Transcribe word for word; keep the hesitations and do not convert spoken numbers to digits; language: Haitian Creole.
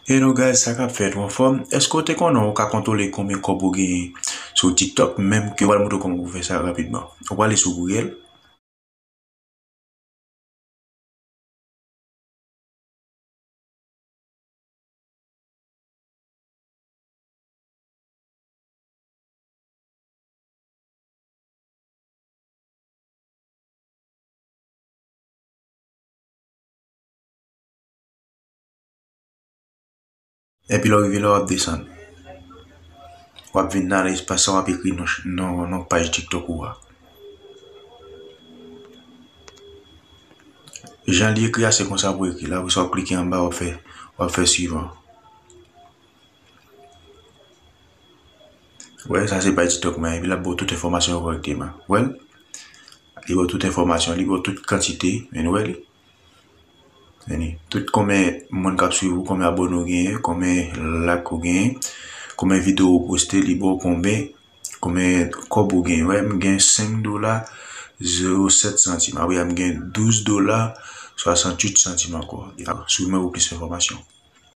Hello guys, sa k ap fèt, ou anfòm? Èske w te konnen ou ka kontwole konbyen kòb ou genyen sou TikTok, menm ke m pral montre w kòman pou fè sa rapidman? Ou prale sou Google. Epi lè w rive la, w ap desann. W ap vin nan espas sa, w ap ekri non, non, non paj TikTok ou a. Jan li ekri a, se konsa pou ekri la. Apre sa, w ap klike anba, w ap fè, w ap fè swivan. Wè, sa se paj TikTok mwen, epi l ap ba w tout enfòmasyon yo kòrèkteman. Wè l? Li ba w tout enfòmasyon, li ba w tout kantite, men nou wè li. Vini. Tout konbyen moun k ap swiv ou, konbyen abòne ou genyen, konbyen like ou genyen, konbyen videyo ou poste, li ba w konbyen, konbyen kòb ou genyen. Wè, m gen senk dola, zewo sèt santim. Apre, m gen douz dola, swasanntuit santim ankò. Swiv mwen pou plis enfòmasyon.